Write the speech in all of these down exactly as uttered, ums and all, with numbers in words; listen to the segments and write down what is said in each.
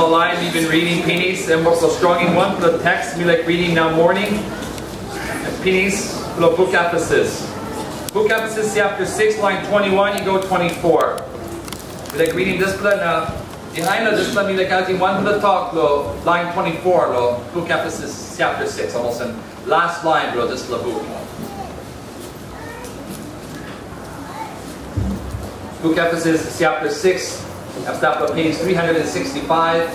Lain mi bin ridim pinis, em ol strongim wanpela teks mi laik ridim nau moning. Pinis, lo buk Efesus. Buk Efesus chapter six, line twenty-one, i go twenty-four. Mi laik ridim dispela na, bihain lo dispela mi laik autim wanpela tok lo line twenty-four lo buk Efesus chapter six, almost an last line lo dispela buk. Buk Efesus chapter six, em stap lo page three hundred and sixty-five.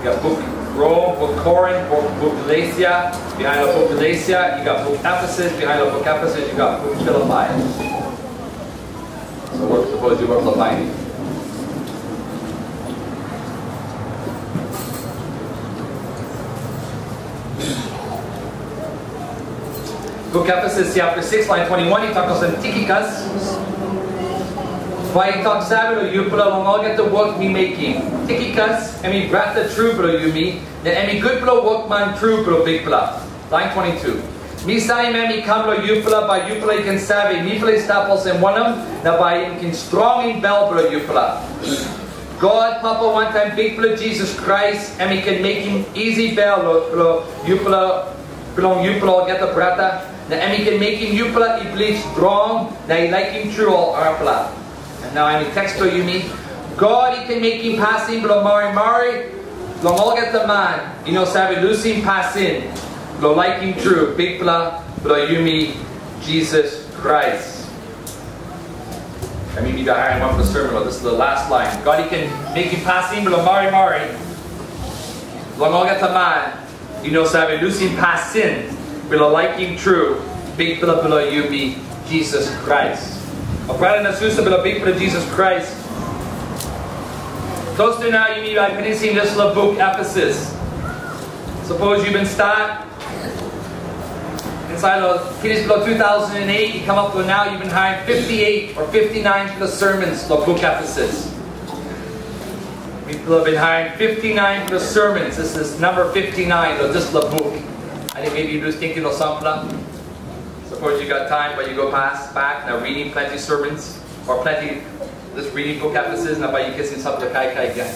You got buk Rome, buk Corinth, buk, buk Galatia. Bihain lo buk Galatia, you got buk Efesus. Bihain lo buk Efesus, you got buk Philippi. So what suppose you work lo page? Buk Efesus chapter six, line twenty-one, i tok olsem, Tikikus, bai i tok save lo yupela long olgeta wok mi mekim. Tikikus, em i brata tru bilong yumi, na em i gutpela wokman tru bilong Bikpela. Line twenty-two. Mi salim em i kam lo yupela, bai yupela i ken save, mipela i stap olsem wanem, na bai em i ken strongim bel bilong yupela. God Papa wantaim Bikpela Jisas Krais, em i ken mekim isi bel lo, lo yupela, bilong yupela olgeta brata, na em i ken mekim yupela i bilip strong, na i laikim tru ol arapela. Na nau em i teks lo yumi, God i ken mekim pasin bilong marimari long olgeta man i no save lusim pasin bilong laikim tru Bikpela bilong yumi, Jisas Krais. Em i bin harim wanpela sermon lo dispela last line. God i ken mekim pasin bilong marimari long olgeta man i no save lusim pasin bilong laikim tru Bikpela bilong yumi, Jisas Krais. Ol brata na susa bilong Bikpela Jisas Krais, klostu nau yumi bai pinisim dispela buk Efesus. Sapos yu bin stat insait lo pinis bilong two thousand and eight, i kam up to nau, yu bin harim fifty-eight o fifty-nine pela sermons lo buk Efesus. Mipela bin harim fifty-nine pela sermons. This is number fifty-nine lo dispela buk. I think maybe yu bin tingting lo sampela. Sapos yu gat taim, bai yu go pas bek na ridim planti sermons, o planti, just ridim buk Efesus, na bai yu kisim sampela kaikai gen.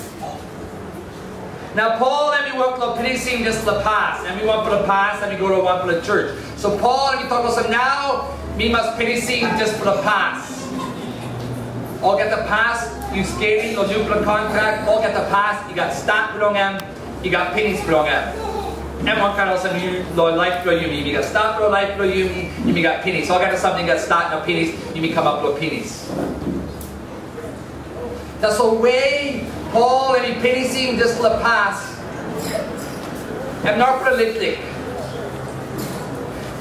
Nau Pol em i wok lo pinisim dispela pas. Em i wanpela pas, em i go lo wanpela church. So Pol em i tok olsem, nau mi mas pinisim dispela pas. Olgeta pas yu skelim lo nupela kontrak, olgeta pas i gat stat bilong em, i gat pinis bilong em. Em wankain olsem yu, lo laip bilong yumi, yumi gat stat lo laip bilong yumi, yumi gat pinis. Olgeta samting gat stat na pinis, yumi kamap lo pinis. Tasol we Pol em i pinisim dispela pas, em narapela liklik.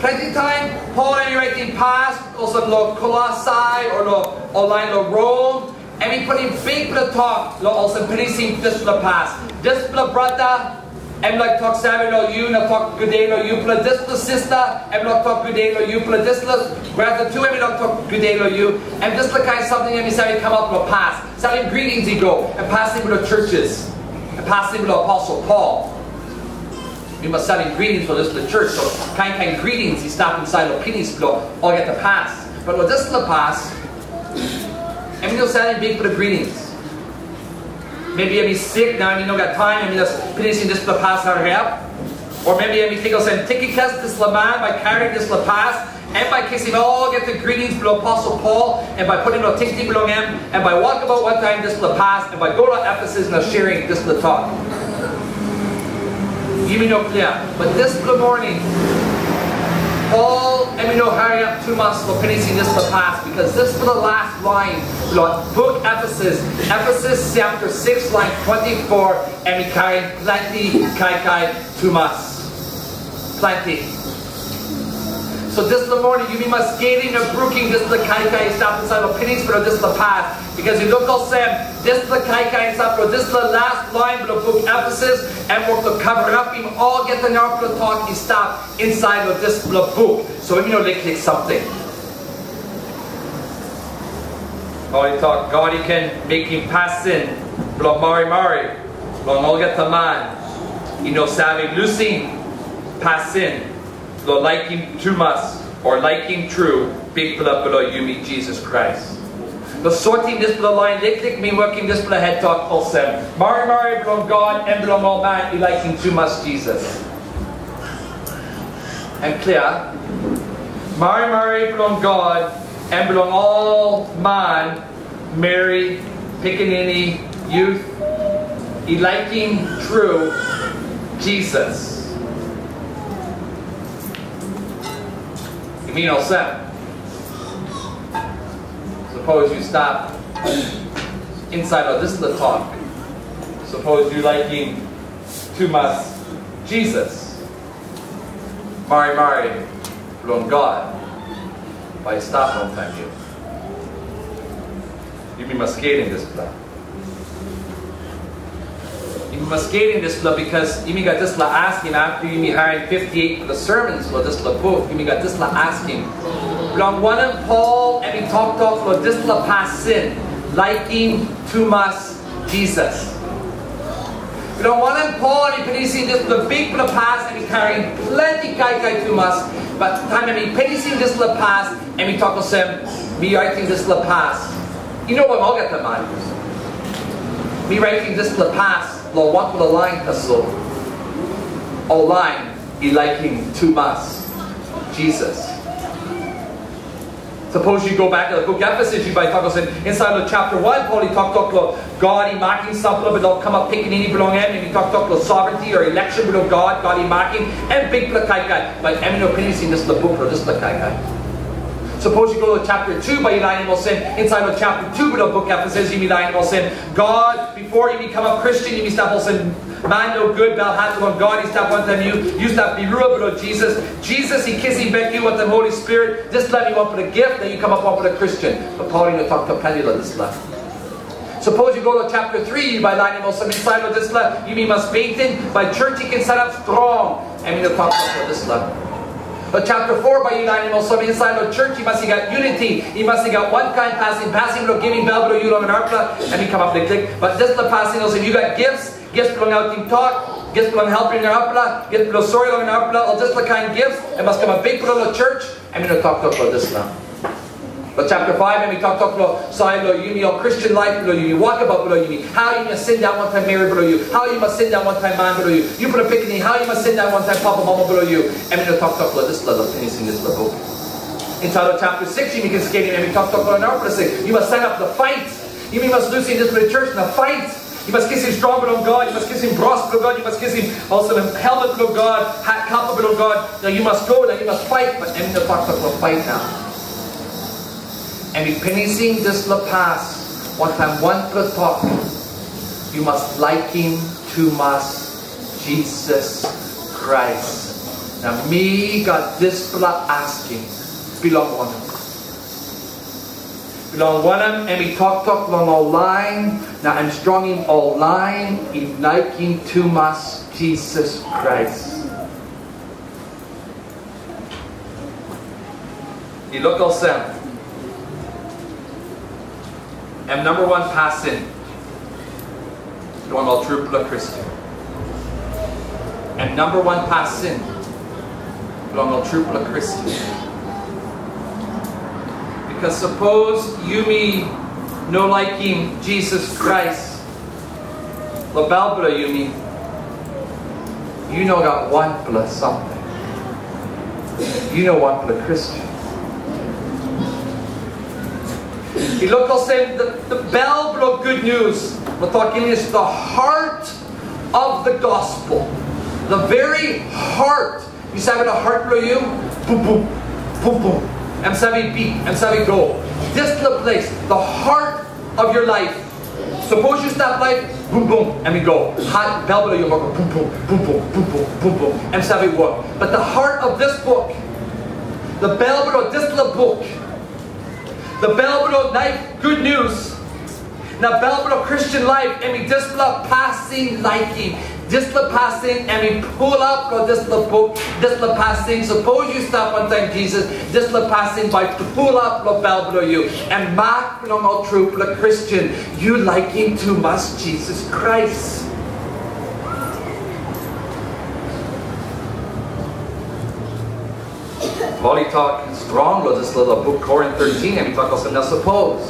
Planti taim Pol em i raitim pas olsem lo Kolosai o lo ol lain lo Rom, em i putim bikpela tok lo olsem pinisim dispela pas. Dispela brata, em laik tok save lo yu na tok gude lo yupela. Dispela sista, em laik tok gude lo yupela. Dispela brata tu, em i laik tok gude lo yu. Em dispela kain samting em i save kamap lo pas. Salim greetings i go, em pasin bilong churches, em pasin bilong Apostle Paul. Mi mas salim greetings lo dispela church, so kain kain greetings i stap insait lo pinis bilong olgeta pas. But lo dispela pas, em i no salim bikpela greetings. Maybe em i sik, nau em i no gat taim, em i just pinisim dispela pas hariap. O maybe em i ting olsem, Tikikus, dispela man bai karim dispela pas, em bai kisim olgeta greetings bilong Apostle Paul, em bai putim lo tingting bilong em, em bai wokabaut wantaim dispela pas, em bai go lo Efesus na sharing dispela tok. Yumi no klia, but dispela morning, Pol em i no hariap tumas lo pinisim dispela pas, because dispela last line lo buk Efesus, Efesus chapter six, line twenty-four, em i karim planti kaikai tumas. Planti. So dispela morning, yumi mas skelim na brukim dispela kaikai i stap insait lo pinis bilong dispela pas. Because yu luk olsem, dispela kaikai i stap lo dispela last line bilong buk Efesus, em wok lo kavarapim olgeta narapela tok i stap insait lo dispela buk. So em i no liklik samting. Ol i tok, God i ken mekim pasin bilong marimari long olgeta man i no save lusim pasin bilong laikim tumas o laikim tru Bikpela bilong yumi Jisas Krais. Long sotim dispela lain liklik, mi wokim dispela het tok olsem, marimari bilong God em bilong ol man i laikim tumas Jisas. Em klia, marimari bilong God em bilong ol man, meri, pikinini, youth, i laikim tru Jisas. I mean olsem, sapos yu stap insait long dispela tok, sapos yu laikim tumas Jisas, marimari bilong God bai i stap wantaim yu. Yumi mas skelim dispela. Yumi mas skelim dispela, bikos yumi gat dispela askim afta yumi harim fifty-eight pela sermons long dispela buk. Yumi gat dispela askim, bilong wanem Pol em i toktok long dispela pasin, laikim tumas Jisas? Bilong wanem Pol em i pinisim dispela bikpela pas em i karim planti kaikai tumas, bat taim em i pinisim dispela pas, em i tok olsem, mi raitim dispela pas i no long olgeta man. Mi raitim dispela pas long wanpela lain tasol, ol lain i laikim tumas Jisas. Sapos yu go bek long buk Efesus, yu bai tok olsem, insait long chapter one, Pol i toktok long God i makim sampela bilong kamap pikinini bilong em, em i toktok long sovereignty o election bilong God, God i makim, em bikpela kaikai, bat em i no pinisim dispela buk long dispela kaikai. Sapos yu go long chapter two, bai yu lainim olsem, insait long chapter two bilong buk Efesus, yumi lainim olsem, God, bipo yumi kamap Kristen, yumi stap olsem man nogut, belhat long God i stap wantaim yu, yu stap birua bilong Jisas, Jisas i kisim bek yu wantaim Holi Spirit, dispela em i wanpela gift, na yu kamap wanpela Kristen. Bat Pol i no toktok planti long dispela. Sapos yu go long chapter three, bai lainim olsem, insait long dispela, yumi mas beten, bai church i ken sanap strong. Em i no toktok long dispela. Long chapter four, bai yu lainim olsem, insait long church, i mas i gat unity, i mas i gat wankain pasin, pasin bilong givim bel bilong yu long narapela, em i kamap liklik. Bat dispela pasin olsem, yu gat gifts, gifts bilong autim tok, gifts bilong helpim narapela, gifts bilong sori long narapela, ol dispela kain gifts, em mas kamap bikpela long church, em i no toktok long dispela. Long chapter five, em i toktok long sait long yumi, ol Christian life bilong yumi, wokabaut bilong yumi, hau yu mas sindaun wantaim meri bilong yu, hau yu mas sindaun wantaim man bilong yu, yupela pikinini, hau yu mas sindaun wantaim papa mama bilong yu, em i no toktok long dispela, long pinisim dispela buk. Insait long chapter six, yumi ken skelim, em i toktok long narapela sik, yu mas sanap long pait. Yumi mas lusim dispela church na pait. Yu mas kisim strong bilong God, yu mas kisim bros bilong God, yu mas kisim olsem helmet bilong God, hat kapa bilong God. Na yu mas go, na yu mas pait, bat em i no toktok long pait nau. Em i pinisim dispela pas wantaim wanpela tok, yu mas laikim tumas Jisas Krais. Na mi gat dispela askim, bilong wanem? Bilong wanem em i toktok long ol lain, na em strongim ol lain i laikim tumas Jisas Krais? I luk olsem, em namba wan pasin bilong ol trupela Kristen. Em namba wan pasin bilong ol trupela Kristen. Bikos sapos yumi no laikim Jisas Krais long bel bilong yumi, yu no gat wanpela samting. Yu no wanpela Kristen. I luk olsem, the, the bel bilong gutnius, long tok English, the heart of the gospel, the very heart. Yu save long heart bilong yu? Bum, bum, bum, bum. Em save beat, em save go. Dispela ples, the heart of your life. Sapos yu stap laip, bum, bum, em i go. Hat, bel bilong yu go bum, bum, bum, bum, bum, bum, bum, bum. Em save wok. But the heart of this book, the bel bilong dispela buk, the bel bilong laip gutnius, na bel bilong Christian life, em i dispela pasin laikim. Dispela pasin em i pulap long dispela buk. Dispela pasin, sapos yu stap wantaim Jisas, dispela pasin bai pulap long bel bilong yu. Em mak bilong ol trupela Kristen, yu laikim tumas Jisas Krais. Pol i tok strong long dispela buk Korin thirteen, em i tok olsem, na sapos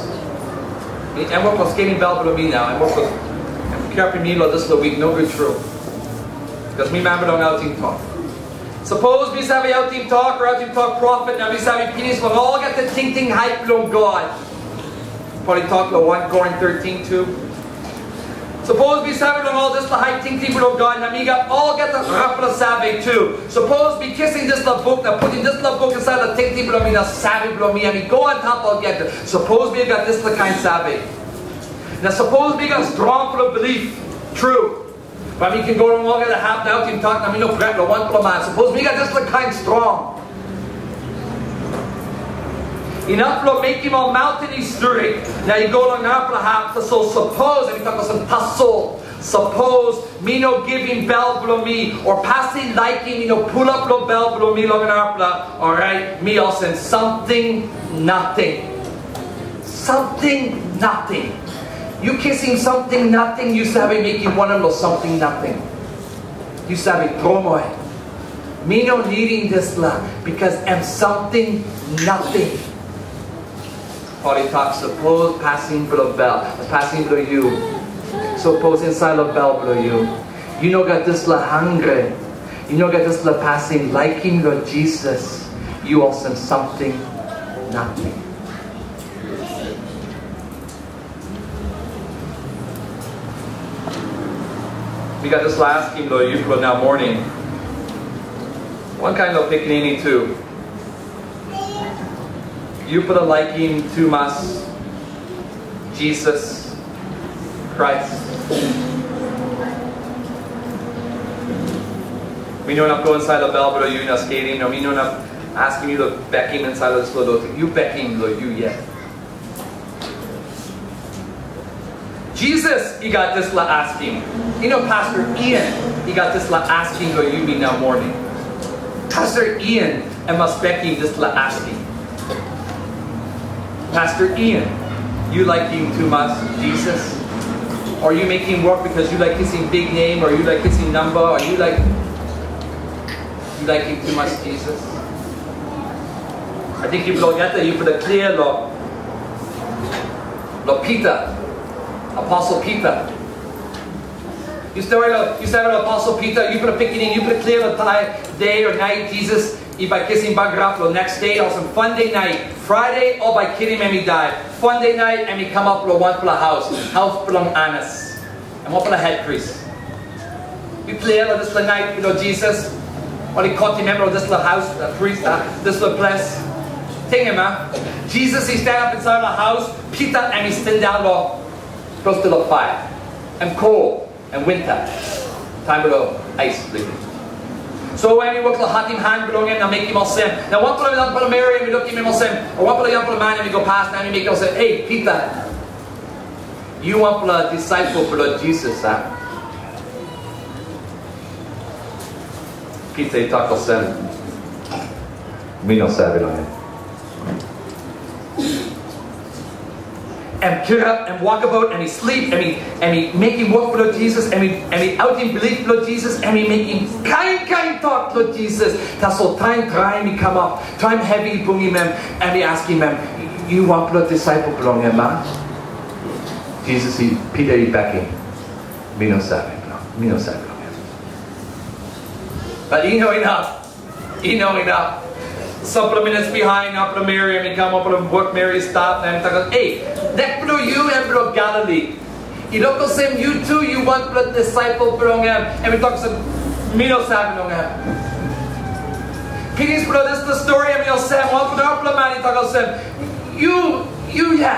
Em wok long skelim bel bilong mi nau. Em wok long, em kirapim mi long dispela wik. Nogut tru. Bikos mi memba long autim tok. Sapos mi save autim tok, o autim tok profet, na mi save pinis long olgeta tingting hait bilong God. Pol i tok long One Korin thirteen two. Sapos mi save long ol dispela hait tingting bilong God, na mi gat olgeta arapela save tu. Sapos mi kisim dispela buk, na putim dispela buk insait long tingting bilong mi, na save bilong mi, em i go antap olgeta. Sapos mi gat dispela kain save. Na sapos mi gat strongpela bilip, tru. Bai mi ken go long olgeta hap na autim tok, na mi no pret long wanpela man. Sapos mi gat dispela kain strong. Inap long mekim ol maunten i stret, na i go long narapela hap, tasol sapos, em i tok olsem, tasol, sapos mi no givim bel bilong mi, o pasin laikim i no pulap long bel bilong mi long narapela, orait, mi olsem samting nating. Samting nating. Yu kisim samting nating, yu save mekim wanem long samting nating? Yu save tromoi. Mi no nidim dispela, bikos em samting nating. Pol i tok, sapos pasin bilong bel, pasin bilong yu, sapos insait long bel bilong yu, yu no gat dispela hangre, yu no gat dispela pasin laikim long Jisas, yu olsem samting nating. Mi gat dispela askim long yupela nau moning. Wankain long pikinini tu. Yupela laikim tumas Jisas Krais? Mi no inap go insait long bel bilong yu na skelim, no, mi no inap askim yu long bekim insait long dispela lotu. Yu bekim long yu yet. Jisas i gat dispela askim. I no Pastor Ian i gat dispela askim long yumi nau moning. Pastor Ian em mas bekim dispela askim. Pastor Ian, yu laikim tumas Jisas? O yu mekim wok bikos yu laik kisim biknem, o yu laik kisim namba, o yu laik, yu laikim tumas Jisas? Ating yupela olgeta, yupela klia long, long Pita, Aposel Pita. Yu save long, yu save long Aposel Pita, yupela pikinini, yupela klia long taim, de o nait Jisas i bai kisim bagarap long next day, olsem Sunday nait, Friday ol bai kilim em i dai. Sunday nait em i kamap long wanpela haus, haus bilong Anas. Em wanpela hetpris. Yu klia long dispela nait bilong Jisas, ol i kotim em long dispela haus, uh, pris, uh, dispela ples. Tingim, a? Jisas i stanap insait long haus, Pita em i sindaun long, klostu long paia. Em kol, em winta. Taim bilong ais liklik. So em i wok long hatim han bilong em na mekim olsem. Na wanpela yangpela meri em i lukim em olsem, o wanpela yangpela man em i go pas na em i mekim olsem, "Ei, Pita, yu wanpela disaipel bilong Jisas, a?" Pita i tok olsem, "Mi no save long em." Em kirap, em wokabaut, em i slip, em i, em i mekim wok bilong Jisas, em i, em i autim bilip bilong Jisas, em i mekim kain kain tok long Jisas. Tasol taim traim i kamap, taim hevi i bungim em, em i askim em, "Yu wanpela disaipel bilong em, a?" Jisas i, Pita i bekim, "Mi no save bilong, mi no save bilong em." Bat i no inap. I no inap. Sampela minit bihain, wanpela meri em i kam, wanpela wok meri i stap, na em i tok, "Ei, nek bilong yu em bilong Galili. I luk olsem yu tu yu wanpela disaipel bilong em." Em i tok olsem, "Mi no save long em." Pinis bilong dispela stori em i olsem, wanpela, wanpela man i tok olsem, "Yu, yu ya."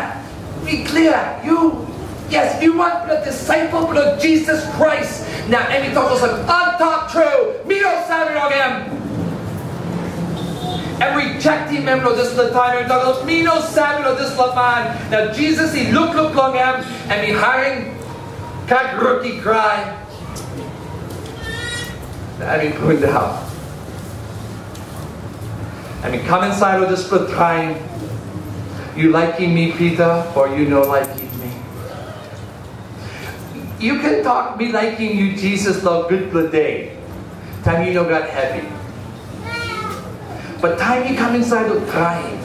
Mi klia, yu, yes, yu wanpela disaipel bilong Jisas Krais. Na em i tok olsem, "Antap tru, mi no save long em." Em rejectim em long dispela taim, em i tok, "Mi no save long dispela man." Na Jisas i lukluk long em, em i harim kakaruk i krai. Na em i pundaun. Em i kam insait long dispela traim. Yu laikim mi, Pita, o yu no laikim mi? Yu ken tok, "Mi laikim yu, Jisas, long gutpela de, taim yu no gat hevi." Bat taim yu kam insait long traim,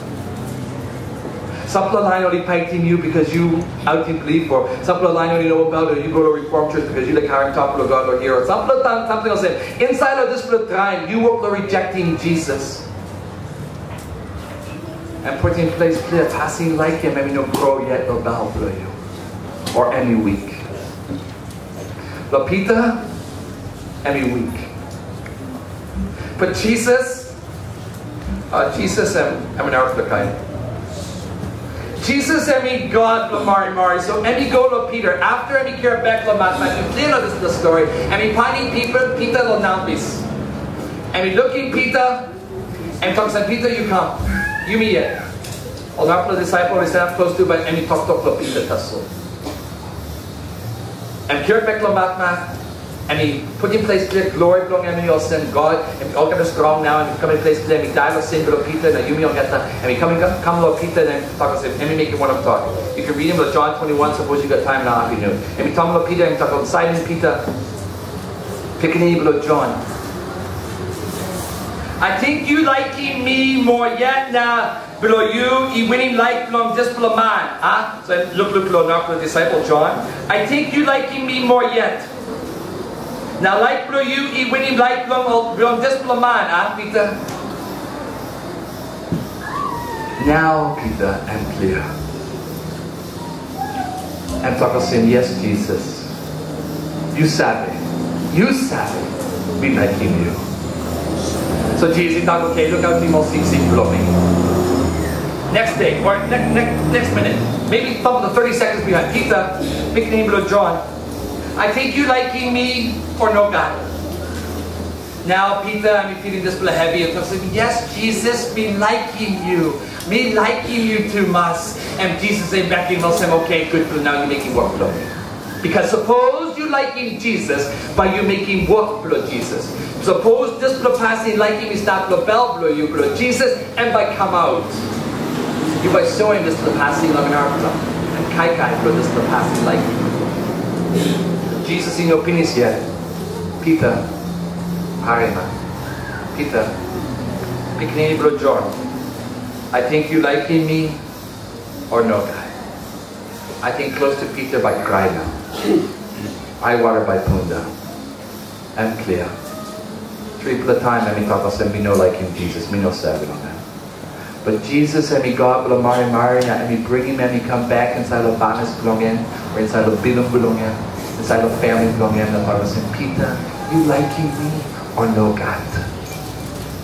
Sampela lain ol i paitim yu bikos yu autim bilip, o sampela lain ol i no about, o yu go long Reform Church bikos yu laik harim tok bilong God long hia, o sampela taim samting olsem. Insait long dispela traim, yu wok long rejectim Jisas. Em putim ples klia, pasin laikim em i no gro yet long bel bilong yu, o em i wik. Long Pita, em i wik. But Jisas, uh, Jisas em, em i narapela kain. Jisas em i God bilong marimari, so em i go long Pita. After em i kirap bek long matmat, yu klia long dispela stori, em i painim Pita, Pita long nambis. Em i lukim Pita, em tok olsem, "Pita, yu kam. Yumi yet." Ol narapela disaipel i sanap klostu, bai em i toktok long Pita tasol. Em kirap bek long matmat, em i putim ples klia, glori bilong em i olsem God, em olgeta strong nau, em i kam long ples klia, em i dai long sin bilong Pita na yumi olgeta, em i kam, kam, kam long Pita, na em tok olsem, em i mekim wanem tok? Yu ken ridim long John twenty-one, sapos yu gat taim nau apinun. Em i tok long Pita, em i tok, "Saimon Pita, pikinini bilong Jon, ating yu laikim mi moa yet na bilong yu i winim laik bilong dispela man, a?" So em lukluk long narapela disaipel Jon. "Ating yu laikim mi moa yet. Na laik bilong yu i winim laik bilong, bilong dispela man, a, Pita?" Nau Pita em klia. Em tok olsem, "Yes, Jisas. Yu save. Yu save. Mi laikim yu." So Jisas i tok, "Oke, lukautim ol sipsip bilong mi." Next day, or next, next, next minute, maybe about thirty seconds behind, "Pita, pikinini bilong Jon, ating yu laikim mi o nogat?" Nau Pita em i pilim dispela hevi, em tok olsem, "Yes, Jisas, mi laikim yu. Mi laikim yu tumas." Em Jisas em bekim olsem, "Oke, gutpela, nau yu mekim wok bilong mi." Bikos sapos yu laikim Jisas, bai yu mekim wok bilong Jisas. Sapos dispela pasin laikim i stap long bel bilong yu, bilong Jisas, em bai kamaut. Yu bai soim dispela pasin long narapela, em kaikai bilong dispela pasin laikim. Jisas i no pinis yet. "Pita, harim, a? Pita, pikinini bilong Jon, ating yu laikim mi o nogat?" Ating klostu Pita bai krai nau. Aiwara bai pundaun. Em klia. Tripela taim em i tok olsem, "Mi no laikim Jisas, mi no save long em." But Jisas em i God bilong marimari, na em i bringim em i kam bek insait long banis bilong en, o insait long bilong bilong en, insait long famili bilong en, na tok olsem, "Pita, yu laikim mi o nogat?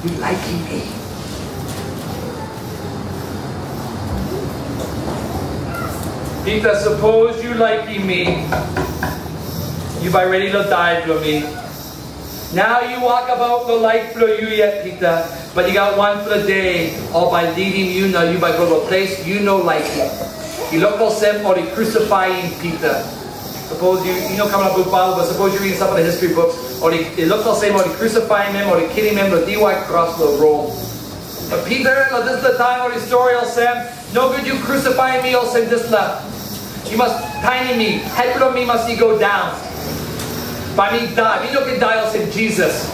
Yu laikim mi?" "Pita, sapos yu laikim mi, yu bai redi long dai bilong mi. Nau yu wokabaut long laik bilong yu yet, Pita, but i gat wanpela de ol bai lidim yu, na yu bai go long ples yu no laikim." I luk olsem ol i krusifaim Pita. Sapos yu, yu no kamap long Baibel, but sapos yu ridim sampela history books, ol i, i luk olsem ol i krusifaim em, ol i kilim em long diwai kros long Rom. But Pita, long dispela taim ol i stori olsem, "Nogut yu krusifaim mi olsem dispela. Yu mas painim mi, het bilong mi mas i go daun. Bai mi dai, mi no ken dai olsem Jisas.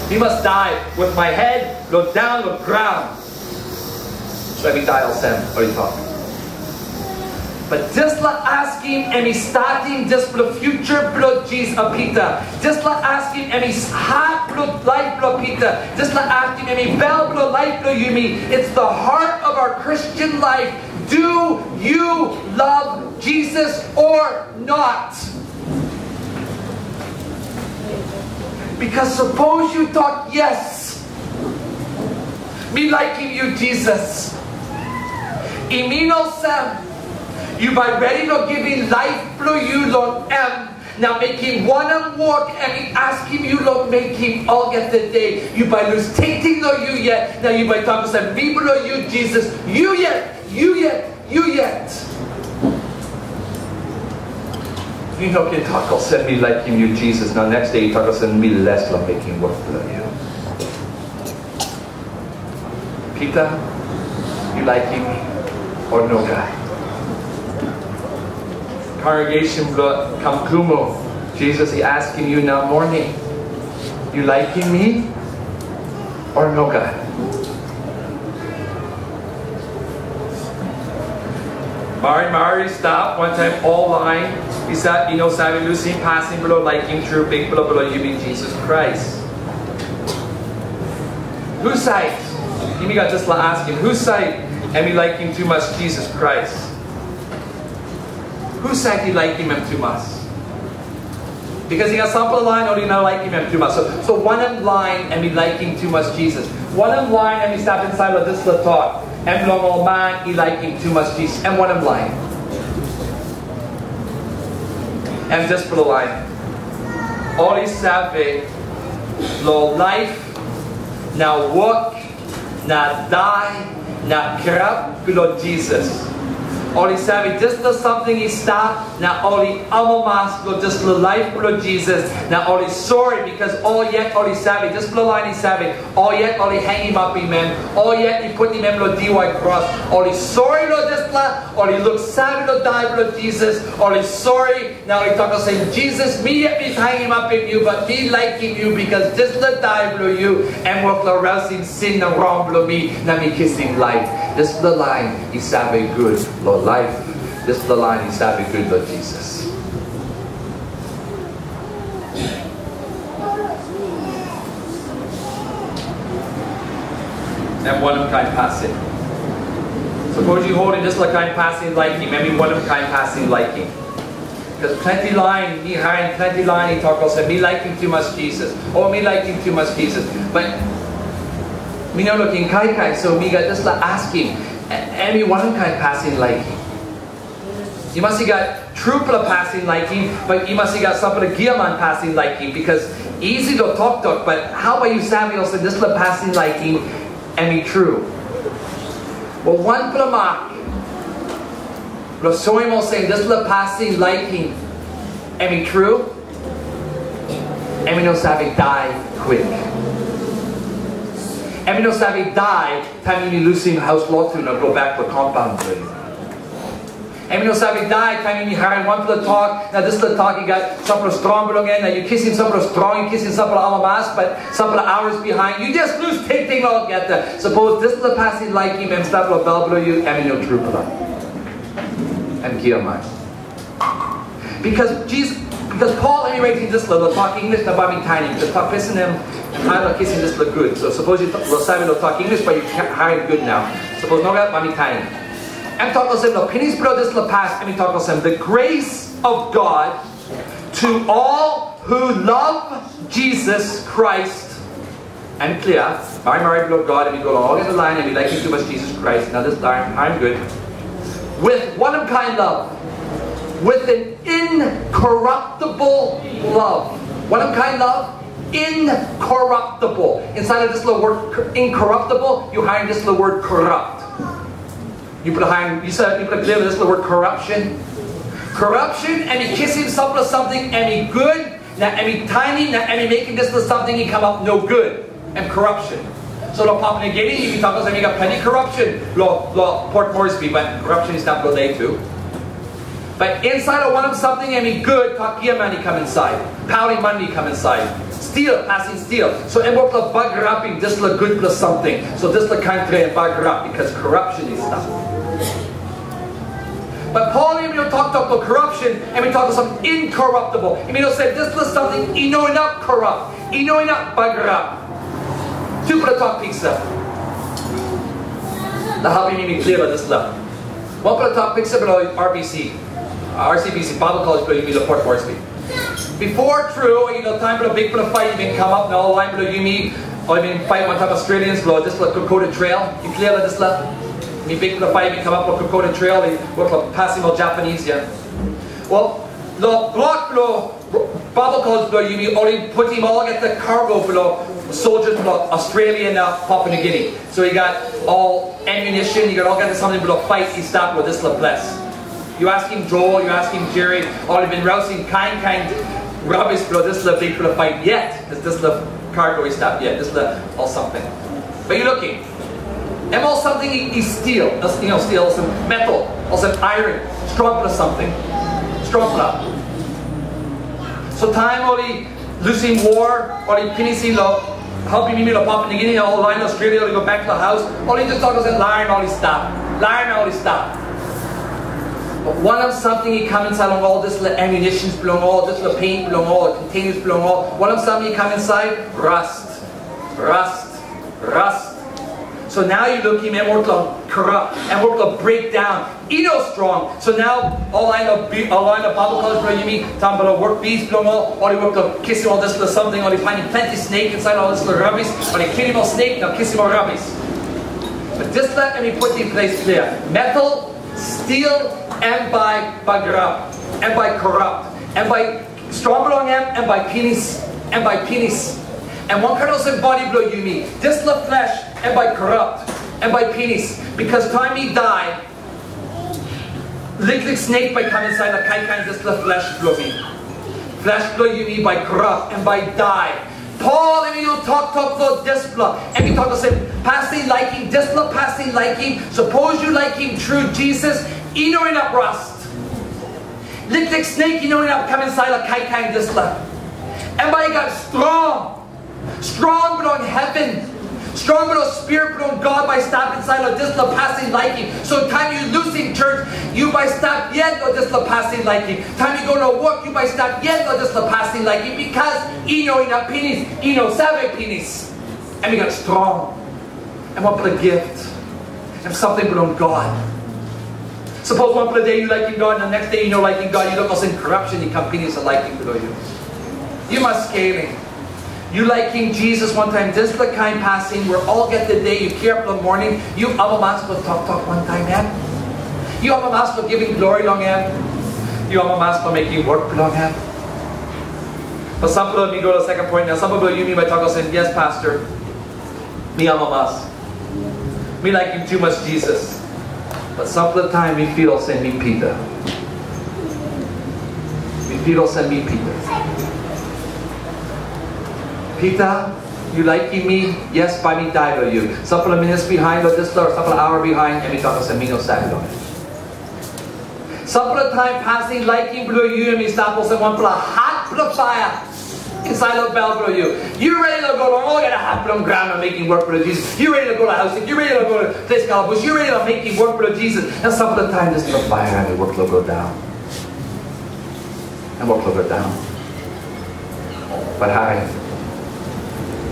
Mi mas dai with my head long daun long graun." So em i dai olsem, ol i tok. But dispela askim em i statim dispela future bilong Jisas, Pita. Dispela askim em i hat bilong laip bilong Pita. Dispela askim em i bel bilong laip bilong yumi. It's the heart of our Christian life. Do you love Jesus or not? Because sapos yu tok yes, mi laikim yu, Jisas, i min olsem, yu bai redi long givim laip bilong yu long em, na mekim wanem wok em i askim yu long mekim olgeta de. Yu bai lus tingting long yu yet, na yu bai tok olsem, "Mi bilong yu, Jisas, yu yet, yu yet, yu yet." Yu no ken tok olsem, "Mi laikim yu, Jisas," na next day yu tok olsem, "Mi les long mekim wok bilong yu." Pita, yu laikim mi o nogat? Congregation bilong Kamkumu, Jisas i askim yu nau moning, yu laikim mi o nogat? Marimari stap wantaim ol lain i sa-, i no save lusim pasin bilong laikim tru Bikpela bilong yumi Jisas Krais. Husat? Yumi gat dispela askim, husat em i laikim tumas Jisas Krais? Husat i laikim em tumas? Because i gat sampela lain ol i no laikim em tumas. So, so wanem lain em i laikim tumas Jisas? Wanem lain em i stap insait long dispela tok? Em long ol man i laikim tumas Jisas. Em wanem lain? Em dispela lain. Ol i save long laip, na wok, na dai, na kirap bilong Jisas. Ol i save dispela samting i stap, na ol i amamas long dispela laip bilong Jisas, na ol i sori, because ol yet ol i save, dispela lain i save, ol yet ol i hangim apim em, ol yet i putim em long diwai kros. Ol i sori long dispela, ol i luksave long dai bilong Jisas, ol i sori, na ol i tok olsem, "Jisas, mi yet mi hangim apim yu, but mi laikim yu, because dispela dai bilong yu, em wok long rausim sin na rong bilong mi, na mi kisim laip." Dispela lain i save gut long laip. Dispela lain i save gut long Jisas. Em wanem kain pasin? Sapos yu holim dispela kain pasin laikim, em i wanem kain pasin laikim? Because planti lain, mi harim planti lain i tok olsem, "Mi laikim tumas Jisas," o, "Mi laikim tumas Jisas." But mi no lukim kaikai, so mi gat dispela askim, e-, em i wanem kain pasin laikim? Yu mas i gat trupela pasin laikim, but yu mas i gat sampela giaman pasin laikim, because isi long toktok, but hau bai yu save olsem dispela pasin laikim em i tru? Wel, wanpela mak long soim olsem dispela pasin laikim em i tru, em i no save dai kwik. Em i no save dai taim yumi lusim haus lotu na go bek long compound bilong yumi. Em i no save dai taim yumi harim wanpela tok, na dispela tok i gat sampela strong bilong en, na yu kisim sampela strong, yu kisim sampela amamas, but sampela hours behind, yu just lus tingting olgeta. Sapos dispela pasin laikim em stap long bel bilong yu, em i no trupela. Em giaman. Because Jesus, because Paul em i raitim dispela long tok English na bai mi tanim, because tok pesen em, em hard long kisim dispela gut. So sapos yu lo save long tok English, bai yu harim gut nau. Sapos nogat, bai mi tanim. Em tok olsem, long pinis bilong dispela pas, em i tok olsem, "The grace of God to all who love Jesus Christ." Em klia, marimari bilong God em i go long olgeta lain, em i laikim tumas Jisas Krais. Nau dispela lain, harim gut. With wanem kain love? With an incorruptible love. Wanem kain love? Incorruptible. Insait long dispela word incorruptible, yu harim dispela word corrupt. Yupela harim, yu sa, yupela klia long dispela word corruption? Corruption, em i kisim sampela samting em i gut, na em i tanim, na em i mekim dispela samting i kamap nogut. Em corruption. So long Papua New Guinea, yu ken tok olsem, i gat planti corruption long, long Port Moresby, but corruption i stap long de tu. But insait long wanem samting em i gut, tok giaman i kam insait, paulim mani i kam insait, stil, pasin stil. So em wok long bagarapim dispela gutpela samting. So dispela kantri em bagarap, because corruption i stap. But Paul em i no toktok long corruption, em i tok olsem incorruptible. Em i no se dispela samting i no inap corrupt, i no inap bagarap. Tupela tok piksa. Na helpim mi klia long dispela. Wanpela tok piksa bilong R B C, R C B C, Bible College bilong yumi long Port Moresby. Bipo tru, yu no, taim bilong bikpela pait i bin kamap, na ol lain bilong yumi ol i bin pait wantaim Australians long dispela Kokoda Trail. Yu klia long dispela? Mi bikpela pait i bin kamap long Kokoda Trail, i wok long pasim ol Japanese, ya. Wel, long blok bilong Bible College bilong yumi, ol i putim olgeta cargo bilong soldiers bilong Australia na Papua New Guinea. So i gat ol ammunition, i gat olgeta samting bilong pait i stap long dispela ples. Yu askim Joel, yu askim Jerry, ol i bin rausim kain kain rabis bilong dispela bikpela pait yet, because dispela cargo i stap yet, dispela ol samting. But yu lukim, em ol samting i, i stil, you know, stil, olsem metal, olsem iron, strongpela samting. Strongpela. So taim ol i lusim war, ol i pinisim long helpim yumi long Papua New Guinea, ol lain Australia, ol i go bek long haus, ol i just tok olsem, "Larim ol i stap. Larim ol i stap." Wanem samting i kam insait long ol dispela ammunitions bilong ol, dispela paint bilong ol, containers bilong ol? Wanem samting i kam insait? Rust. Rust. Rust. So nau yu lukim em wok long corrupt, em wok long break down. I no strong. So nau ol lain of bi-, ol lain of Bible college bilong yumi, taim ol wok bees bilong ol, ol i wok long kisim ol dispela samting, ol i painim planti snake insait ol dispela rabis, ol i kilim ol snake, na kisim ol rabis. But dispela em i putim ples klia. Metal, steel, em bai bagarap, em bai corrupt, em bai strong bilong em, em bai pinis, em bai pinis. Em wankain olsem bodi bilong yumi. Dispela flesh, em bai corrupt, em bai pinis. Because taim mi dai, liklik snake bai kam insait na kaikai dispela flesh bilong mi. Flesh bilong yumi bai corrupt, em bai dai. Pol em i no toktok long dispela. Em i tok olsem, pasin laikim, dispela pasin laikim. Sapos yu laikim tru Jisas, i no inap rust. Liklik snake i no inap kam insait long kaikai dispela. Em bai i gat strong. Strong bilong heven. Strong bilong Spirit bilong God bai stap insait long dispela pasin laikim. So taim yu lusim church, yu bai stap yet long dispela pasin laikim. Taim yu go long wok, yu bai stap yet long dispela pasin laikim, because i no inap pinis, i no save pinis. Em i gat strong. Em wanpela gift. Em samting bilong God. Sapos wanpela de yu laikim God, na next day yu no laikim God, yu lukim olsem corruption i kam pinis long laikim bilong yu. Yu mas skelim. Yu laikim Jisas wantaim dispela kain pasin, we olgeta de yu kirap long moning, yu amamas long toktok wantaim em. Yu amamas long givim glori long em. Yu amamas long mekim wok bilong em. But sampela, mi go long second point nau. Sampela bilong yumi bai tok olsem, "Yes, Pastor, mi amamas. Mi laikim tumas Jisas." But sampela taim mi fil olsem mi Pita. Mi fil olsem mi Pita. Pita, yu laikim mi? Yes, bai mi dai long yu. Sampela minit bihain long dispela, o sampela aua bihain, em i tok olsem, "Mi no save long em." Sampela taim pasin laikim bilong yu em i stap olsem wanpela hatpela paia insait long bel bilong yu. Yu redi long go long olgeta hap bilong graun na mekim wok bilong Jisas. Yu redi long go long haus sik, yu redi long go long ples kalabus, yu redi long mekim wok bilong Jisas. Na sampela taim dispela paia em i wok long go daun. Em wok long go daun. But harim.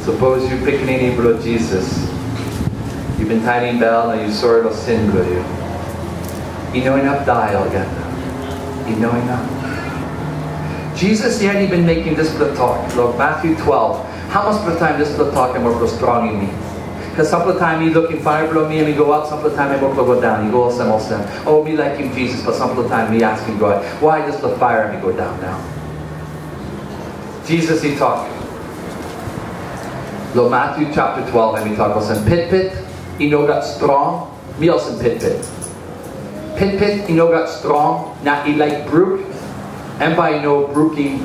Sapos yu pikinini bilong Jisas, yu bin tanim bel na yu sori long sin bilong yu, i no inap dai olgeta. I no inap. Jisas yet i bin mekim dispela tok long Matthew twelve. Hamas pela taim dispela tok em wok long strongim mi? Because sampela taim mi lukim paia bilong mi em i go ap, sampela taim em wok long go daun, i go olsem, olsem. O, mi laikim Jisas, but sampela taim mi askim God, wai dispela paia em i go daun nau? Jisas i tok. Long Matthew chapter twelve, em i tok olsem, "Pitpit i no gat strong, mi olsem pitpit. Pitpit i no gat strong, na i laik bruk, em bai i no brukim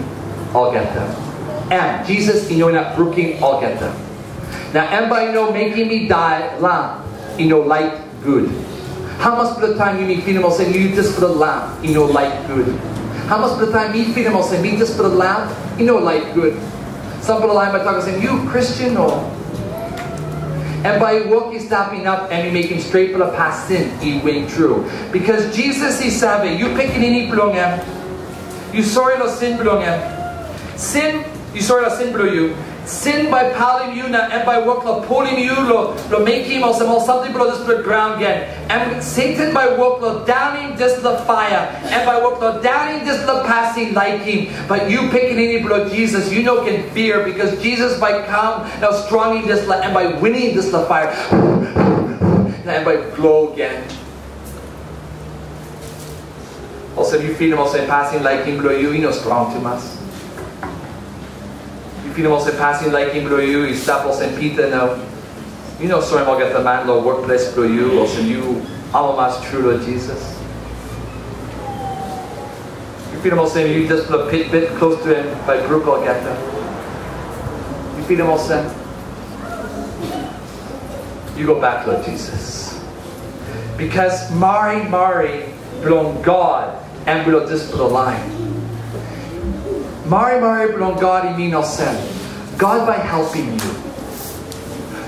olgeta. Em, Jisas, i no inap brukim olgeta. Na em bai i no mekim mi dai lam i no lait gut." Hamas pela taim yumi pilim olsem yu dispela lam i no lait gut? Hamas pela taim mi pilim olsem mi dispela lam i no lait gut? Sampela lain bai tok olsem, "Yu Kristen, o?" Em bai i wok i stap inap em i mekim stretpela pasin i win tru. Because Jisas i save, yu pikinini bilong em, yu sori long sin bilong em. Sin, yu sori long sin bilong yu. Sin bai palim yu na em bai wok long pulim yu long, long mekim olsem ol samting bilong dispela graun gen. Em Satan bai wok long daunim dispela paia. Em bai wok long daunim dispela pasin laikim. But yu pikinini bilong Jisas, yu no ken fear, because Jisas bai kam na strongim dispela, em bai winim dispela paia. Na em bai glo gen. Olsem yu pilim olsem pasin laikim bilong yu i no strong tumas. Yu pilim olsem pasin laikim bilong yu i stap olsem Pita, na yu no soim olgeta man long wokples bilong yu, olsem yu amamas tru long Jisas. Yu pilim olsem yu dispela pitpit klostu em bai bruk olgeta. Yu pilim olsem, yu go bek long Jisas. Because marimari bilong God em bilong dispela lain. Marimari bilong God i min olsem, God bai helpim yu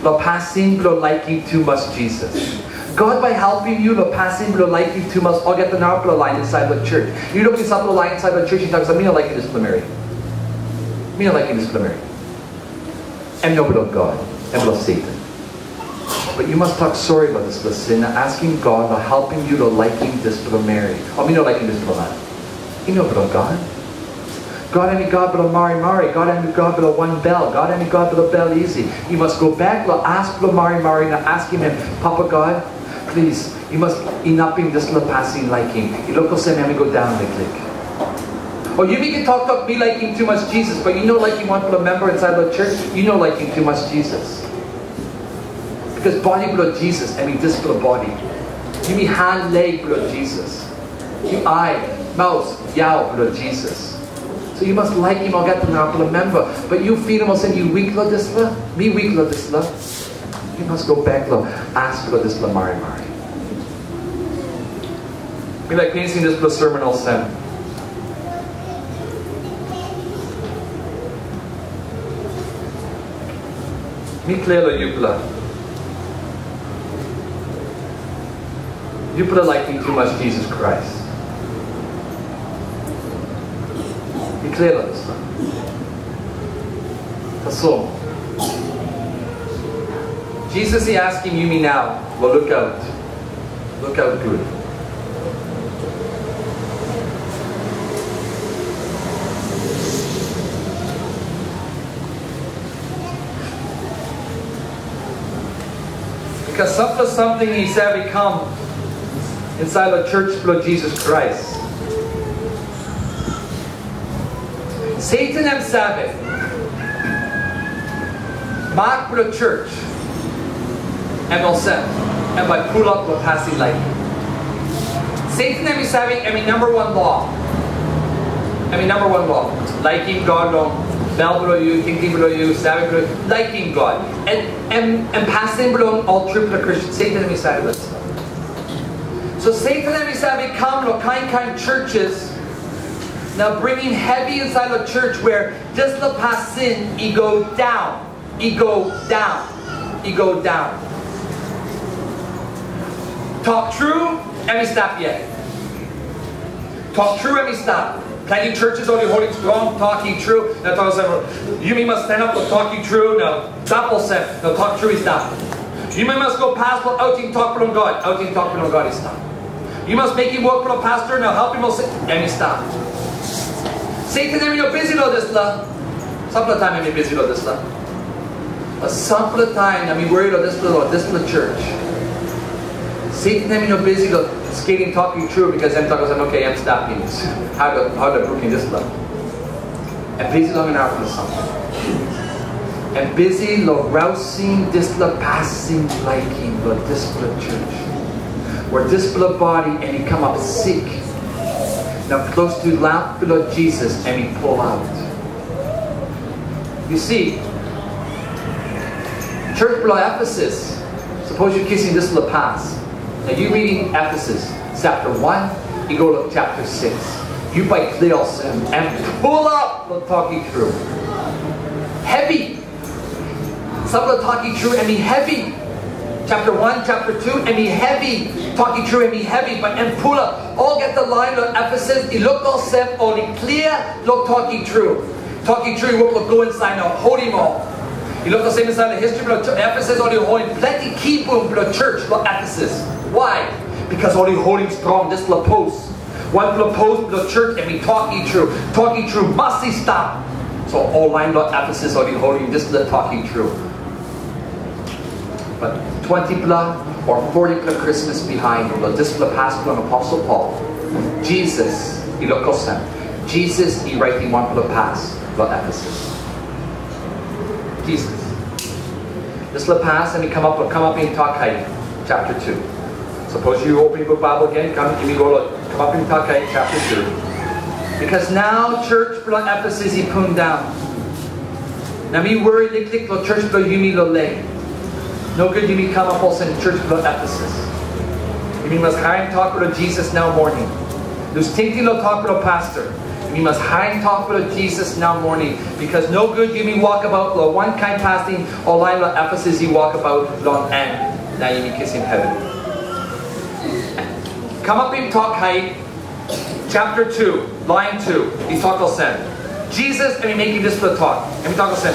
long pasin bilong laikim tumas Jisas. God bai helpim yu long pasin bilong laikim tumas olgeta narapela lain insait long church. Yu lukim sampela lain insait long church, yu tok, "Mi no laikim dispela meri. Mi no laikim dispela meri." Em no bilong God, em bilong Satan. But yu mas tok sori long dispela sin na askim God long helpim yu long laikim dispela meri. O mi no laikim dispela man. I no bilong God. God em i God bilong marimari. God em i God bilong wanbel. God em i God bilong bel isi. Yu mas go bek long as bilong marimari na askim em, "Papa God, plis, yu mas inapim dispela pasin laikim. I luk olsem em i go daun liklik." O yumi ken toktok, "Mi laikim tumas Jisas," but yu no laikim wanpela memba insait long church, yu no laikim tumas Jisas. Bikos bodi bilong Jisas em i dispela bodi. Yumi han, lek bilong Jisas. Yu ai, maus, yau bilong Jisas. So yu mas laikim olgeta narapela memba. But yu pilim olsem yu wik long dispela, mi wik long dispela. Yu mas go bek long as bilong dispela marimari. Mi laik pinisim dispela sermon olsem. Mi klia long yupela. Yupela laikim tumas Jisas Krais. Mi klia long dispela. Tasol, Jisas i askim yumi nau long lukaut. Lukaut gut. Bikos sampela samting i save kam insait long church bilong Jisas Krais. Satan em save, mak bilong church em olsem, em bai pulap long pasin laikim. Satan em i save, em i namba wan lo. Em i namba wan lo. Laikim God long bel bilong yu, tingting bilong yu, save bilong yu, laikim God. Em, em, em pasin bilong ol trupela Kristen. Satan em i save long. So Satan em i save kam long kain kain churches na bringim hevi insait long church where dispela pasin i go daun, i go daun, i go daun. Tok tru, em i stap yet. Tok tru, em i stap. Planti churches ol i holim strong tok i tru. Na tok olsem, yumi mas stanap long tok i tru. Na stap olsem, na tok tru i stap. Yumi mas go pas long autim tok bilong God. Autim tok bilong God i stap. Yu mas mekim wok bilong pastor na helpim ol sik, em i stap. Satan em i no bisi long dispela. Sampela taim em i bisi long dispela. Bat sampela taim em i wori long dispela, long dispela church. Satan em i no bisi long skelim tok i tru, bikos em tok olsem, "Oke, em stap pinis. Hau do, hau do brukim dispela?" Em bisi long narapela samting. Em bisi long rausim dispela pasin laikim long dispela church. Where dispela bodi em i kamap sik. Na klostu laip bilong Jisas em i pul aut. Yu si, church bilong Efesus, sapos yu kisim dispela pas, na yu ridim Efesus chapter one, i go long chapter six. Yu bai klia olsem, em pulap long tok i tru. Hevi. Sampela tok i tru, em i hevi. Chapter one, chapter two, em i hevi. Tok i tru, em i hevi, bat em pulap. Olgeta lain long Efesus i luk olsem ol i klia long tok i tru. Tok i tru i wok long go insait na holim ol. I luk olsem insait long history bilong Efesus, ol i holim planti kibung bilong church long Efesus. Why? Bikos ol i holim strong dispela pos. Wanpela pos bilong church em i tok i tru. Tok i tru mas i stap. So ol lain long Efesus ol i holim dispela tok i tru. Bat twentipela o fotipela Krismas bihain, long dispela pas bilong aposel Pol, Jisas i luk olsem, Jisas i raitim wanpela pas long Efesus. Jisas. Dispela pas em i kamap long Kamapim Tok Hait, chapter two. Sapos yu opim buk Baibel gen, kam, yumi go long Kamapim Tok Hait, chapter two. Bikos nau church bilong Efesus i pundaun. Na mi wori liklik long church bilong yumi long lek. Nogut yumi kamap olsem church bilong Efesus. Yumi mas harim tok bilong Jisas nau moning. Lus tingting long tok bilong pastor. Yumi mas harim tok bilong Jisas nau moning. Bikos nogut yumi wokabaut long wankain pasin ol lain long Efesus i wokabaut long en, na yumi kisim hevi. Kamapim Tok Hait, chapter two, line two, i tok olsem. Jisas em i mekim dispela tok. Em i tok olsem,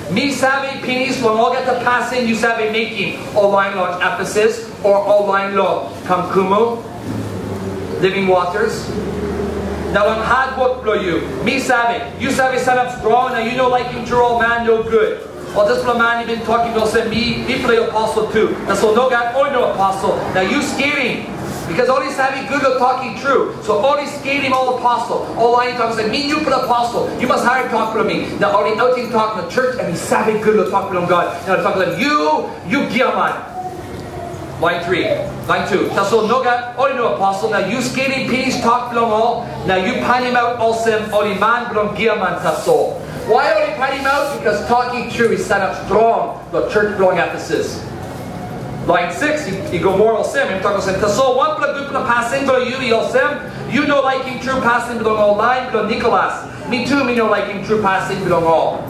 "Mi save pinis long olgeta pasin yu save mekim, ol lain long Efesus, o ol lain long Kamkumu, Living Waters. Na long hatwok bilong yu, mi save, yu save sanap strong, na yu no laikim tru ol man nogut." Ol dispela man i bin tokim olsem, "Mi, mipela i aposel tu." Tasol nogat, ol i no aposel. Na yu skelim. Bikos ol i save gut long tokim tru. So ol i skelim ol aposel. Ol lain i tok olsem, "Mi nupela aposel. Yu mas harim tok bilong mi." Na ol i autim tok na church em i save gut long tok bilong God. Na ol i tok olsem, "Yu, yu giaman." Lain tri, lain tu. Tasol nogat, ol i no aposel, na yu skelim pinis tok bilong ol, na yu painimaut olsem ol i man bilong giaman tasol. Wai ol i painimaut? Bikos tok i tru i sanap strong long church bilong Efesus. Lain sikis i, i go moa olsem, em tok olsem, "Tasol wanpela gutpela pasin bilong yu i olsem, yu no laikim tru pasin bilong ol lain bilong Nikolas. Mi tu mi no laikim tru pasin bilong ol."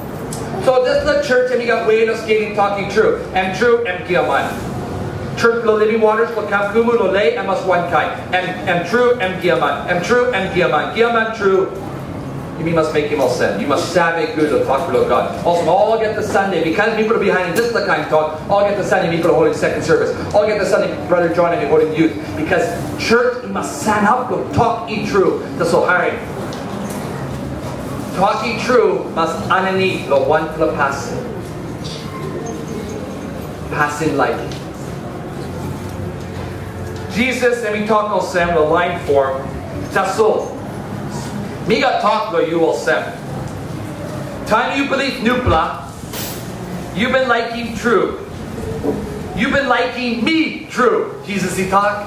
So dispela church em i gat we long skelim tok i tru. Em tru, em giaman. Church bilong Living Waters, long Kamkumu, long Lae, em mas wankain. Em, em tru, em giaman. Em tru, em giaman. Giaman tru. Yumi mas mekim olsem. Yu mas save gut long tok bilong God. Olsem, olgeta Sande, bikos mipela bihainim dispela kain tok, olgeta Sande mipela holim second service. Olgeta Sande, Brother John em i holim youth. Bikos church i mas sanap long tok i tru. Tasol harim. Tok i tru mas aninit long wanpela pasin. Pasin laikim. Jisas em i tok olsem long lain foa, "Tasol, mi gat tok long yu olsem. Taim yu bilip nupela, yu bin laikim tru. Yu bin laikim mi tru," Jisas i tok.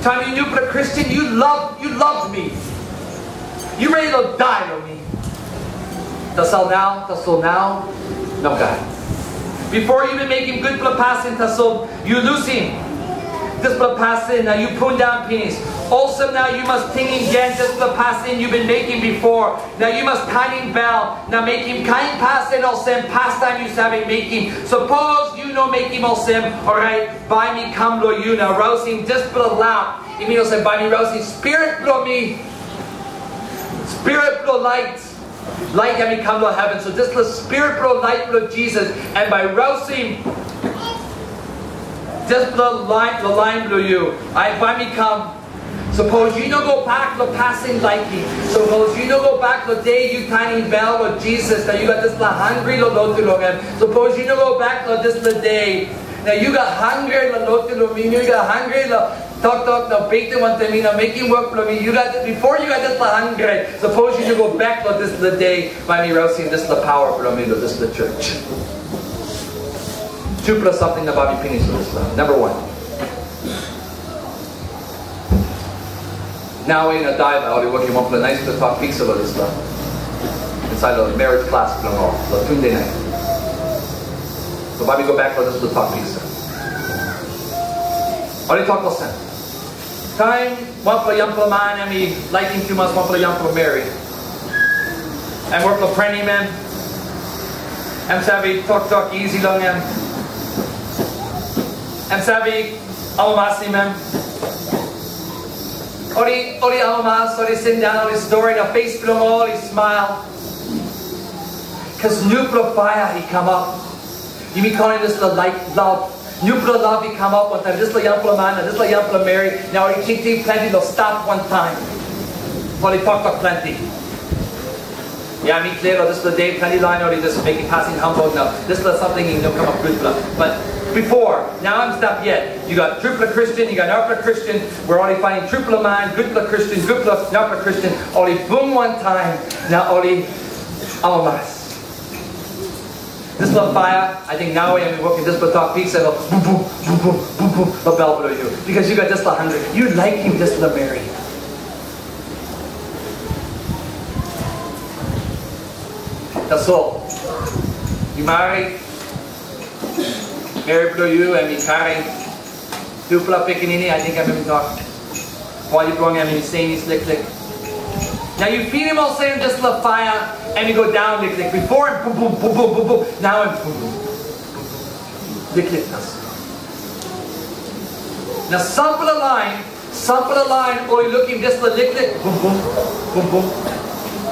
"Taim yu nupela Kristen, yu love, yu love mi. Yu redi long dai long mi. Tasol nau, tasol nau, nogat. Bipo yu bin mekim gutpela pasin, tasol yu lusim dispela pasin, na yu pundaun pinis. Olsem na yu mas tingim gen dispela pasin yu bin mekim bipo. Na yu mas tanim bel, na mekim kain pasin olsem pastaim yu save mekim. Sapos yu no mekim olsem, orait bai mi kam long yu na rausim dispela lamp." I min olsem, bai mi rausim spirit bilong mi, spirit bilong lait. Lait em i kam long heven. So dispela spirit bilong lait bilong Jisas, em bai rausim dispela lait long lain bilong yu. Ai bai mi kam. Sapos yu no go bek long pasin laikim, sapos yu no go bek long de yu tanim bel long Jisas, na yu gat dispela hangre long lotu long em. Sapos yu no go bek long dispela de, na yu gat hangre long lotu long mi, yu gat hangre long toktok na beten wantaim mi na mekim wok bilong mi. Yu gat, bipo yu gat dispela hangre, sapos yu no go bek long dispela de, bai mi rausim dispela pawa bilong mi long dispela church. Tupela samting na bai mi pinis long dispela. Namba wan. Nau i no dai, bai ol i wokim wanpela naispela tok piksa long dispela. Insait long marriage class bilong ol, long Tuesday night. So bai mi go bek long dispela tok piksa. Ol i tok olsem, taim wanpela yangpela man em i laikim tumas wanpela yangpela meri, em wanpela prenim em, em save toktok isi long em, em save amamasim em. Ol i, ol i amamas, ol i sindaun, ol i stori, na pes bilong ol i smail. Bikos nupela paia i kamap. Yumi kolim dispela lait love. Nupela love i kamap wantaim dispela yangpela man na dispela yangpela meri. Na ol i tingting planti long stap wantaim. Ol i toktok planti. Ya, mi klia long dispela de, planti lain ol i just mekim pasin hamburg na dispela samting i no kamap gutpela. But bipo, nau em stap yet. Yu gat trupela Kristen, yu gat narapela Kristen, we ol i painim trupela man, gutpela Kristen, gutpela narapela Kristen, ol i bung wantaim, na ol i amamas. Dispela paia, ating nau em i wokim dispela tok piksa, bum, bum, bum, bum, bum, bum, long bel bilong yu. Bikos yu gat dispela hangre, yu laikim dispela meri. Tasol, yu marit, meri bilong yu em i karim tupela pikinini, ating em i tok. Bodi bilong em i senis liklik. Na yu pilim olsem dispela paia em i go daun liklik. Bipo em bum, bum, bum, bum, bum, bum. Nau em bum, bum, bum, bum, bum. Liklik tasol. Na sampela lain, Sampela lain ol i lukim dispela liklik, bum bum, bum bum.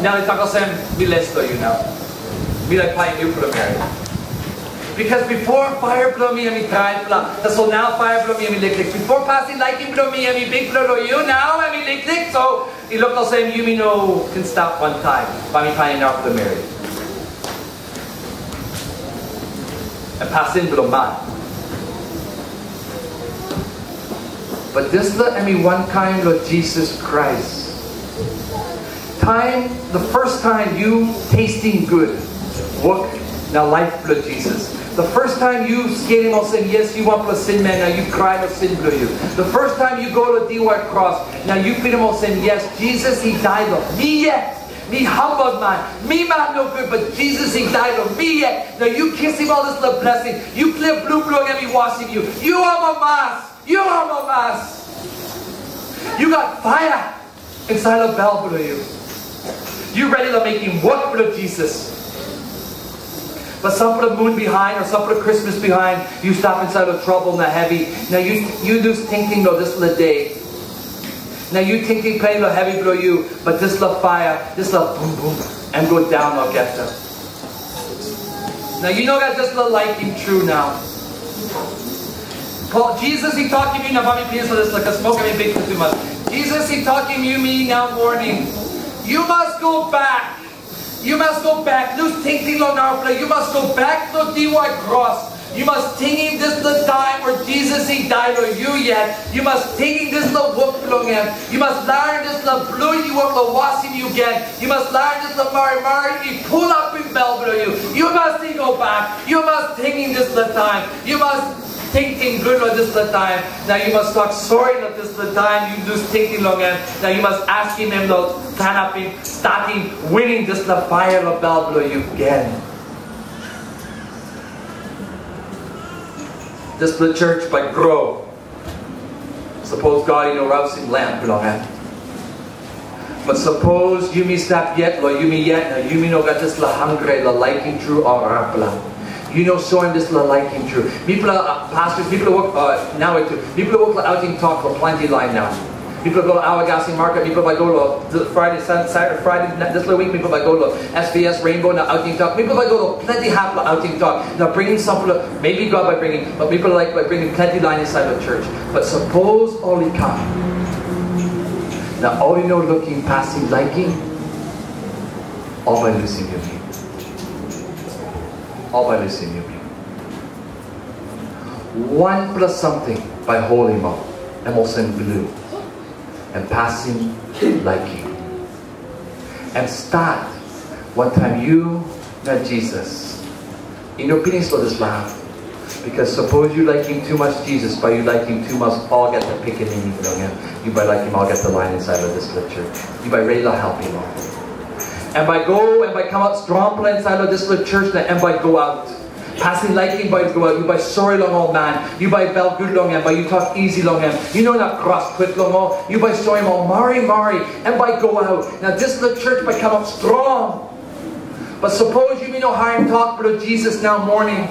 Na ol i tok olsem, "Mi les long yu nau. Mi laik painim yu bilong meri." Because before paia bilong mi em i traipela, tasol nau paia bilong mi em i liklik. Before pasin laikim bilong mi em i bikpela long yu, nau em i liklik. So i luk olsem yumi no ken stap wantaim, bai mi painim narapela meri. Em pasin bilong man. But dispela em i wankain long Jisas Krais. Time, the first time you tasting good, wok na laip bilong Jisas. The first time you skelim olsem, yes, yu wanpela sin man, na yu krai long sin bilong yu. The first time you go to D Y cross, na yu pilim olsem, yes, Jisas i dai long mi yet. Mi hambak man, mi man nogut, but Jisas i dai long mi yet. Na yu kisim ol dispela blessing, yu klia blut bilong em i wasim yu. Yu amamas, yu amamas. Yu gat paia insait long bel bilong yu. Yu redi long mekim wok bilong Jisas. But sampela mun bihain, o sampela Krismas bihain, yu stap insait long trabel na hevi. Na yu, yu lus tingting long dispela de. Na yu tingting pen long hevi bilong yu, but dispela paia, dispela bum bum, em go daun olgeta. Na yu no gat dispela laikim tru nau. Paul, Jisas i tokim yu, na bai mi pinis long dispela, 'cause smoke em i bikpela tumas. Jisas i tokim yumi nau moning, yu mas go bek. Yu mas go bek, lus tingting long narapela. Yu mas go bek long D Y cross. Yu mas tingim dispela taim we Jisas i dai long yu yet. Yu mas tingim dispela wok bilong em. Yu mas larim dispela blut i wok long wasim yu gen. Yu mas larim dispela marimari i pulapim bel bilong yu. Yu mas i go bek. Yu mas tingim dispela taim. Yu mas tingting gut long dispela taim. Na yu mas tok sori long dispela taim yu lus tingting long em. Na yu mas askim em long sanapim, statim, winim dispela paia long bel bilong yu gen. Dispela church bai grow. Sapos God i no rausim lamp bilong em. But sapos yumi stap yet long yumi yet, na yumi no gat dispela hangre long laikim tru ol arapela. Yu no soim dispela laikim tru. Mipela, uh, pastors, mipela wok, uh, nau tu. Mipela wok long autim tok long planti lain nau. Mipela go long Awagasi Market, mipela bai go long Friday, Sun-, Saturday, Friday, na, dispela wik, mipela bai go long S B S Rainbow na autim tok. Mipela bai go long planti hap long autim tok. Na bringim sampela, maybe God bai bringim, but mipela laik bai bringim planti lain insait long church. But sapos ol i kam, na ol i no lukim pasin laikim, ol bai lusim yumi. Ol bai lusim yumi. Wanpela samting bai holim ol, em olsem blut, em pasin laikim. Em stat wantaim yu na Jisas. I no pinis long dispela hap. Because sapos yu laikim tumas Jisas, bai yu laikim tumas olgeta pikinini bilong em. Yu bai laikim olgeta lain insait long dispela church. Yu bai redi long helpim ol. Em bai go, em bai kamap strongpela insait long dispela church, na em bai go aut. Pasin laikim bai go aut. Yu bai sori long ol man. Yu bai belgut long em, bai yu tok isi long em. Yu no inap kros kwik long ol. Yu bai soim ol marimari. Em bai go aut. Na dispela church bai kamap strong. But sapos yumi no harim tok bilong Jisas nau moning,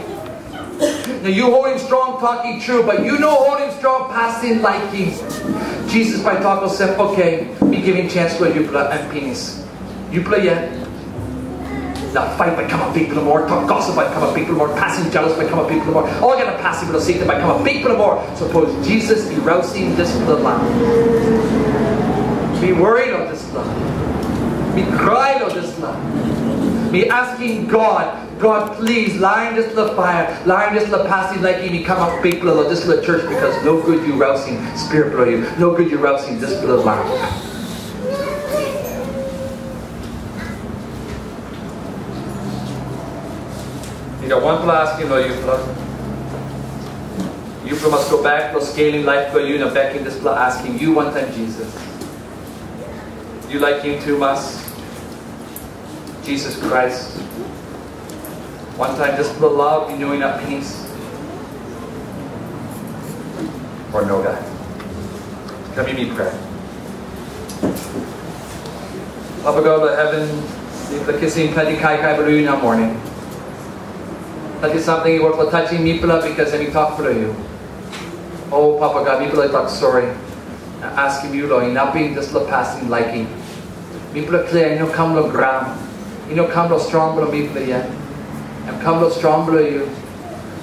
na yu holim strong tok i tru, but yu no holim strong pasin laikim, Jisas bai tok olsem, "Oke, mi givim chance long yupela, em pinis. Yupela yet." Na pait bai kamap bikpela moa, tok gossip bai kamap bikpela moa, pasin jealous bai kamap bikpela moa, olgeta pasin bilong Satan bai kamap bikpela moa. Sapos Jisas i rausim dispela lain, mi wori long dispela. Mi krai long dispela. Mi askim God, God, plis, larim dispela paia, larim dispela pasin laikim i kamap bikpela long dispela church, bikos nogut yu rausim spirit bilong yu, nogut yu rausim dispela lain. Mi gat wanpela askim long yupela. Yupela mas go bek long skelim laip bilong yu na bekim dispela askim yu wantaim Jisas. Yu laikim tumas Jisas Krais? Wantaim dispela love yu no inap pinis? O nogat? Kam yumi prea. Papa God long heven, mipela kisim planti kaikai bilong yu nau moning. Planti samting i wok long tasim mipela bikos em i tok bilong yu. O Papa God, mipela i tok sori. Na askim yu long inapim dispela pasin laikim. Mipela klia i no kam long graun, i no kam long strong bilong mipela yet. Em kam long strong bilong yu.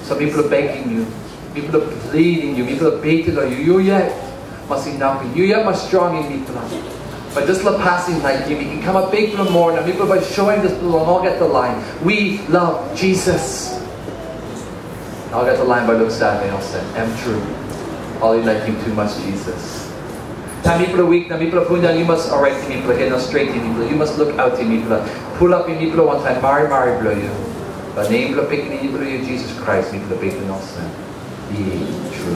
So mipela bekim yu, mipela pleading yu, mipela beten long yu. Yu yet mas inapim, yu yet mas strongim mipela. But dispela pasin laikim i kamap bikpela moa, na mipela bai soim dispela long olgeta lain. We love Jesus. Na olgeta lain bai luksave olsem, em tru. Ol i laikim tumas Jisas. Taim mipela wik na mipela pundaun, yu mas oraitim mipela, ken no stretim mipela, yu mas lukautim mipela, pulapim mipela wantaim marimari bilong yu. Long nem bilong Pikinini bilong yu, Jisas Krais, mipela beten olsem. I tru.